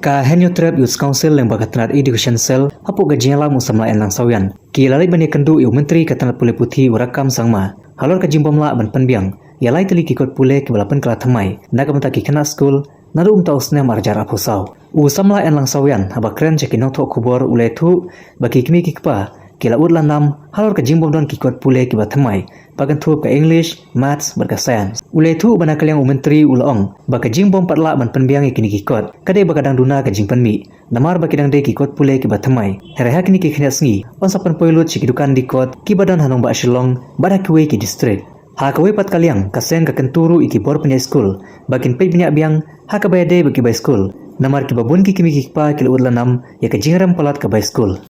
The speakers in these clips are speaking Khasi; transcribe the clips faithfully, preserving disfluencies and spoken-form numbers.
Ka Hynñiewtrep Youth Council lyngba ka tnad Education Cell hapoh ka jingïalam u samla Enlang Sawian, ki la leit ban ïakynduh ïa u Myntri ka tnad Pule Puthi u Rakkam Sangma halor ka jingbym lah ban pynbiang ïa lai tylli ki kot pule kiba la pynkylla thymmai na ka bynta ki khynnah skul naduh mynta u snem ar hajar arphew saw. U samla Enlang Sawian haba kren sha ki nongthoh khubor u la ïathuh ba ki kmie ki kpa ki la ud la nam halor ka jingbym don ki kot pule kiba thymmai ba kynthup ka English, Maths bad ka Science. U la ïathuh ba na ka liang u Myntri u la ong ba ka jingbym pat lah ban pynbiang ïa kine ki kot ka dei ba ka dang duna ka jingpynmih namar ba ki dang dei ki kot pule kiba thymmai. Hynrei ha kine ki khyndiat sngi yn sa pynpoi lut sha ki dukan die kot kiba don ha nongbah Shillong bad ha kiwei ki district. Ha kawei pat ka liang, ka seng ka kyntu ruh ïa ki bor pynïaid skul ba kin peit bniah biang ha kaba ïadei bad ki bai skul namar kiba bun ki kmie ki kpa ki la ud la nam ïa ka jingrem palat ka bai skul.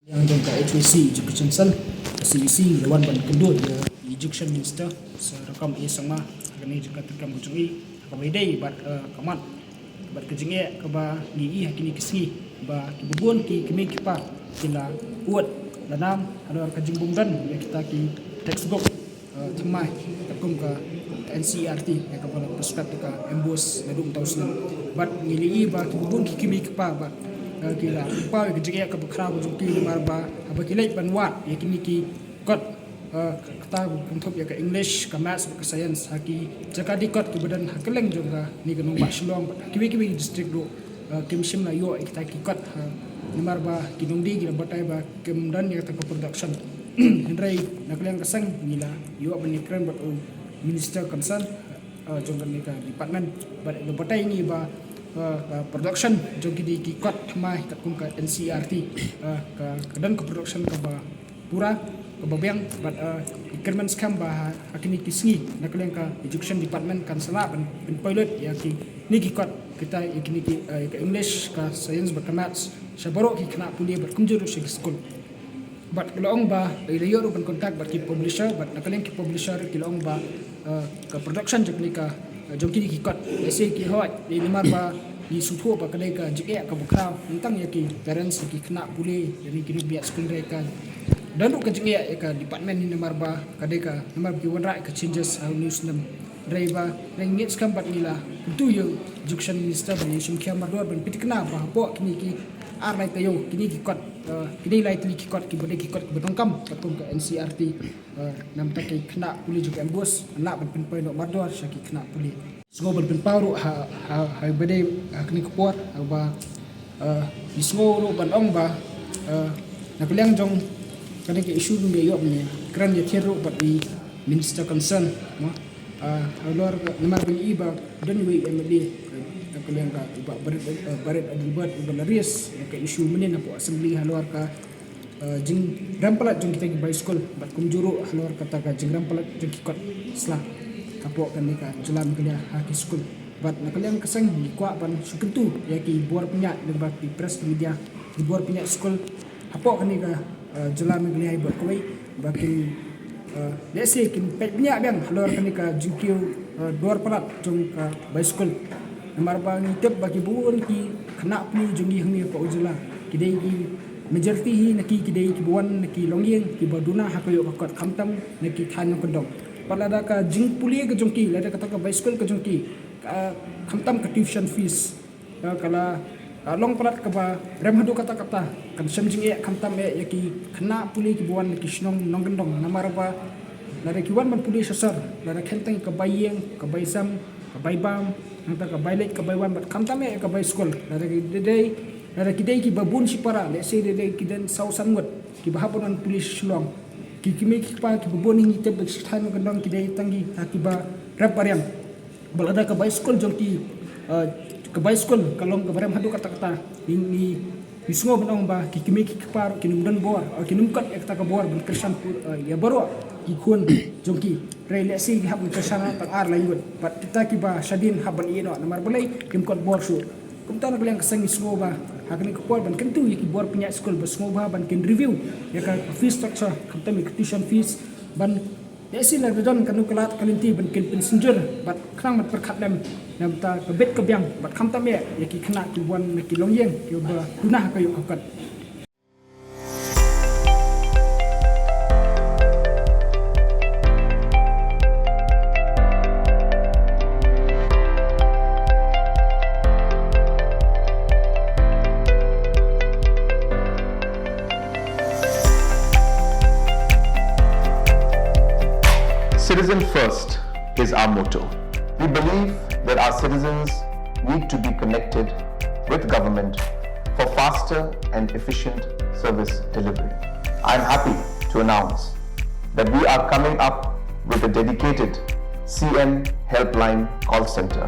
Liang jong ka H Y C Education Cell, ka C E C, la wan ban kynduh ïa Education Minister Sir Rakkam A Sangma ha kane ka jingkren treikam ka jong i ha kaba ïadei bad, eh, ka mat bad ka jingeh kaba ngi ïohi ha kine ki sngi ba kiba bun ki kmie ki kpa ki la ud la nam halor ka jingbym don ïa kita ki textbook, eh, thymmai katkum ka N C E R T ïa kaba la prescribe da ka MBOSE naduh mynta u snem. Bad ngi la ïohi ba kiba bun ki kmie ki kpa ba, eh, ki la pynpaw ïa ka jingeh kaba khraw ka jong ki namar ba haba ki leit ban wad ïa kine ki kot, eh, kata kynthup ïa ka English, ka Maths bad ka Science ha ki jaka die kot kiba don ha kylleng jong kane ka nongbah Shillong bad ha kiwei kiwei ki district ruh, eh, kim shym la ïoh ïa kita ki kot, ha, namar ba ki nongdie ki la batai ba kim don ïa kata ka production. Hynrei na ka liang ka seng ngi la ïoh ban ïakren bad u minister concern, eh, jong kane ka department bad la batai ïa ngi ba, eh, ka production jong kine ki kot thymmai katkum ka N C E R T, eh, ka, ka don ka production kaba pura, kaba biang bad, eh, ngi kyrmen skhem ba ha, ha kine ki sngi na ka liang ka Education Department kan sa lah ban, ban pynpoi lut ïa kine ki kot kita, ïa kine ki, eh, ïa ka English, ka Science bad ka Maths sha baroh ki khynnah pule bad kumjuh ruh sha ki skul. Bad ki la ong ba, eh, la ïoh ruh ban contact bad ki publisher bad na ka liang ki publisher ki la ong ba, eh, ka production jong kine ka, eh, jong kine ki kot, eh, lehse ki hoi, eh, namar ba ngi sngewthuh ba ka dei ka jingeh kaba khraw, tang ïa ki parents, ïa ki khynnah pule, ïa ki nongpynïaid skul, hynrei ka don ruh ka jingeh ïa ka department hi namar ba ka dei ka, namar ba ki wanrah ïa ka changes ha une u snem. Hynrei ba ngi ngeit skhem bad ngi la kyntu ïa u Education Minister ba un ïashim khia mardor ban pynthikna ba hapoh kine ki ar lai taïew, kine ki kot, eh, kine lai tylli ki kot kiba dei ki kot kiba donkam katkum ka N C E R T, eh, namar ba ki khynnah pule jong ka MBOSE yn lah ban pynpoi noh mardor sha ki khynnah pule. Sngew ban pynpaw ruh ha, ha, ha ba dei ha kane ka por, ha ba, eh, ngi sngew ruh ban ong ba, eh, na ka liang jong kane ka issue ngi ïoh ban ïakren ïathir ruh bad i minister concern, mo. Eh, halor ka, namar ba ngi i ba don iwei i M L A, eh, na ka liang ka, i Bah Barit, eh, Barit Adelbert, i ba la raise ïa ka issue mynhynnin hapoh assembly halor ka, eh, jingrem palat jong kita ki bai skul bad kumjuh ruh halor kata ka jingrem palat jong ki kot sla hapoh kane ka jylla Meghalaya ha ki skul. Bad na ka liang ka seng ngi kwah ban shu kyntu ïa ki bor pynïaid lyngba ki press media, ki bor pynïaid skul hapoh kane ka, eh, jylla Meghalaya bad kawei ba kin, eh, lehse kin peit bniah biang halor kane ka jingkiew, eh, dor palat jong ka bai skul. Namar ba ngi tip ba ki bun ki khynnah pule jong ngi hangne hapoh jylla ki dei ki majority hi na ki, ki dei kiba wan na ki longïing kiba duna ha ka ïoh ka kot khamtam na ki thaiñ nongkyndong. Bad lada ka jingpule ka jong ki, lada kata ka bai skul ka jong ki, ka, khamtam ka tuition fees, ka, ka la, ka long palat kaba rem haduh katta katta, kan shem jingeh khamtam eh ïa ki khynnah pule kiba wan na ki shnong nongkyndong, namar ba lada ki wan ban pule sha sor, lada khein tang ka bai ïing, ka bai sem, ka bai bam, nangta ka bai leit ka bai wan, bad khamtam eh ka bai skul. Lada ki dei, lada ki dei kiba bun shipara, lehse dei, dei ki don saw san ngut kiba hap ban wan pule sha Shillong. Ki kmie ki kpa kiba bun hi ngi tip ba ki sha thaiñ nongkyndong ki dei tang ki, ha, kiba rep ba riang. Bad lada ka bai skul jong ki, eh, ka bai skul ka long kaba rem haduh katta katta, ngi, ngi, ngi sngew ban ong ba ki kmie ki kpa ruh kin ym don bor, eh, kin ym kot ïa kata ka bor ban kyrshan pu-, eh, ïa baroh ki khun jong ki. Hynrei lehse ki hap ban kyrshan tang ar lai ngut. Bad kita kiba shadien hap ban ïeh noh namar balei, kim kot bor shuh. Kumta na ka liang ka seng ngi sngew ba ha kane ka por ban kyntu ïa ki bor pynïaid skul ba sngewbha ban kin review ïa ka fee structure, khamtam ïa ka tuition fees, ban lehse lada don kano ka lad ka lynti ban kin pynsynjur bad khnang ban pyrkhat lem na bynta ka bit ka biang bad khamtam eh ïa ki khynnah kiba wan na ki longïing kiba duna ha ka ïoh ka kot. Citizen first is our motto. We believe that our citizens need to be connected with government for faster and efficient service delivery. I am happy to announce that we are coming up with a dedicated C M Helpline call center.